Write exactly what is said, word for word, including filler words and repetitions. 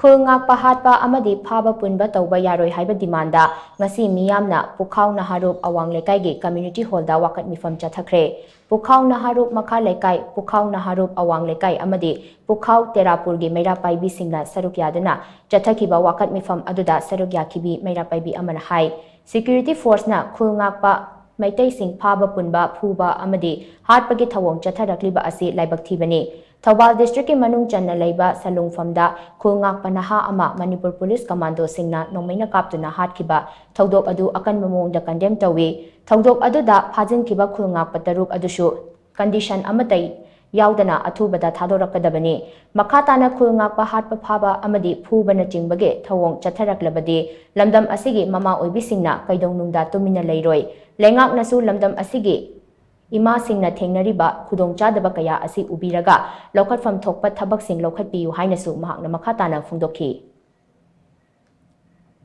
ꯈꯨꯜ ꯉꯥꯛꯄ ꯍꯥꯠꯄ ꯑꯃꯗꯤ ꯐꯥꯕ ꯄꯨꯟꯕ ꯇꯧꯕ ꯌꯥꯔꯣꯏ ꯍꯥꯏꯕ ꯗꯤꯃꯥꯟꯗ ꯉꯁꯤ ꯃꯤꯌꯥꯝꯅ ꯄꯨꯈꯥꯎ ꯅꯍꯥꯔꯨꯞ ꯑꯋꯥꯡ ꯂꯩꯀꯥꯏꯒꯤ ꯀꯝꯃ꯭ꯌꯨꯅꯤꯇꯤ ꯍꯣꯜꯗ ꯋꯥꯀꯠ ꯃꯤꯐꯝ ꯆꯠꯊꯈ꯭ꯔꯦ꯫ ꯄꯨꯈꯥꯎ ꯅꯍꯥꯔꯨꯞ ꯃꯈꯥ ꯂꯩꯀꯥꯏ, ꯄꯨꯈꯥꯎ ꯅꯍꯥꯔꯨꯞ ꯑꯋꯥꯡ ꯂꯩꯀꯥꯏ ꯑꯃꯗꯤ ꯄꯨꯈꯥꯎ ꯇꯦꯔꯥꯄꯨꯔꯒꯤ ꯃꯩꯔꯥ ꯄꯥꯏꯕꯤꯁꯤꯡꯅ ꯁꯔꯨꯛ ꯌꯥꯗꯨꯅ ꯆꯠꯊꯈꯤꯕ ꯋꯥꯀꯠ ꯃꯤꯐꯝ ꯑꯗꯨꯗ ꯁꯔꯨꯛ ꯌꯥꯈꯤꯕꯤ ꯃꯩꯔꯥ ꯄꯥꯏꯕꯤ ꯑꯃꯅ ꯍꯥꯏ, ꯁꯦꯀ꯭ꯌꯨꯔꯤꯇꯤ ꯐꯣꯔꯁꯅ ꯈꯨꯜ ꯉꯥꯛꯄ ꯃꯩꯇꯩꯁꯤꯡ ꯐꯥꯕ ꯄꯨꯟꯕ, ꯐꯨꯕ ꯑꯃꯗꯤ ꯍꯥꯠꯄꯒꯤ ꯊꯧꯑꯣꯡ ꯆꯠꯊꯔꯛꯂꯤꯕ ꯑꯁꯤ ꯂꯥꯏꯕꯛ ꯊꯤꯕꯅꯤ꯫ ꯊꯧꯕꯥꯜ ꯗꯤꯁꯇ꯭ꯔꯤꯛꯀꯤ ꯃꯅꯨꯡ ꯆꯟꯅ ꯂꯩꯕ ꯁꯂꯨꯡꯐꯝꯗ ꯈꯨꯜ ꯉꯥꯛꯄ ꯅꯍꯥ ꯑꯃ ꯃꯅꯤꯄꯨꯔ ꯄꯨꯂꯤꯁ ꯀꯃꯥꯟꯗꯣꯁꯤꯡꯅ ꯅꯣꯡꯃꯩꯅ ꯀꯥꯞꯇꯨꯅ ꯍꯥꯠꯈꯤꯕ ꯊꯧꯗꯣꯛ ꯑꯗꯨ ꯑꯀꯟꯕ ꯃꯑꯣꯡꯗ ꯀꯟꯗꯦꯝ ꯇꯧꯏ꯫ ꯊꯧꯗꯣꯛ ꯑꯗꯨꯗ ꯐꯥꯖꯤꯟꯈꯤꯕ ꯈꯨꯜ ꯉꯥꯛꯄ ꯇꯔꯨꯛ ꯑꯗꯨꯁꯨ ꯀꯟꯗꯤꯁꯟ ꯑꯃꯠꯇ ꯌꯥꯎꯗꯅ ꯑꯊꯨꯕꯗ ꯊꯥꯗꯣꯔꯛꯀꯗꯕꯅꯤ꯫ ꯃꯈꯥ ꯇꯥꯅ ꯈꯨꯜ ꯉꯥꯛꯄ ꯍꯥꯠꯄ ꯐꯥꯕ ꯑꯃꯗꯤ ꯐꯨꯕꯅꯆꯤꯡꯕꯒꯤ ꯊꯧꯑꯣꯡ ꯆꯠꯊꯔꯛꯂꯕꯗꯤ ꯂꯝꯗꯝ ꯑꯁꯤꯒꯤ ꯃꯃꯥ ꯑꯣꯏꯕꯤꯁꯤꯡꯅ ꯀꯩꯗꯧꯅꯨꯡꯗ ꯇꯨꯃꯤꯟꯅ ꯂꯩꯔꯣꯏ꯫ ꯂꯩꯉꯥꯛꯅꯁꯨ ꯂꯝꯗꯝ ꯑꯁꯤꯒꯤ ꯏꯃꯥꯁꯤꯡꯅ ꯊꯦꯡꯅꯔꯤꯕ ꯈꯨꯗꯣꯡꯆꯥꯗꯕ ꯀꯌꯥ ꯑꯁꯤ ꯎꯕꯤꯔꯒ ꯂꯧꯈꯠꯐꯝ ꯊꯣꯛꯄ ꯊꯕꯛꯁꯤꯡ ꯂꯧꯈꯠꯄꯤꯌꯨ ꯍꯥꯏꯅꯁꯨ ꯃꯍꯥꯛꯅ ꯃꯈꯥ ꯇꯥꯅ ꯐꯣꯡꯗꯣꯛꯈꯤ꯫